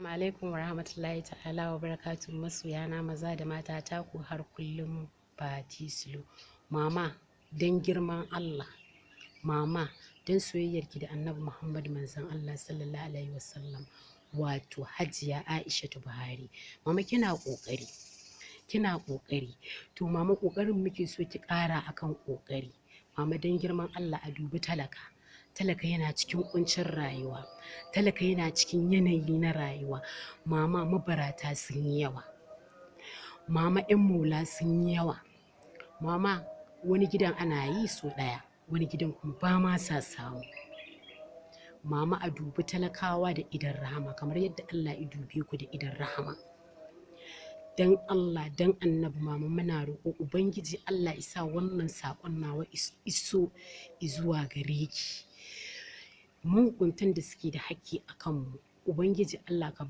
Assalamu alaikum wa rahmatullahi ta'ala wa barakatuhu, masoyana maza da mata, taku har kullum Fati Sulu. Mama, don girman Allah, mama, don soyayyarki da Annabi Muhammad manzon Allah sallallahu alaihi wasallam, wato Hajiya Aishatu Buhari. Mama, kina ƙoƙari, kina ƙoƙari. To mama, ƙoƙarin muke so ki ƙara akan ƙoƙari. Mama, don girman Allah a dubi talaka. Talaka yana cikin kuncin rayuwa, talaka yana cikin yanayi na rayuwa. Mama, mabarata sun yi yawa, mama, 'yan maula sun yi yawa. Mama, wani gidan ana yi so ɗaya, wani gidan kuma ba ma sa samu. Mama, a dubi talakawa da idon rahama kamar yadda Allah ya dube ku da idon rahama. Dan Allah, dan Annabi, mama, muna roƙo Ubangiji Allah ya sa wannan saƙon nawa iso zuwa gare ki. Mahukuntan da suke da haƙƙi a kanmu, Ubangiji Allah ka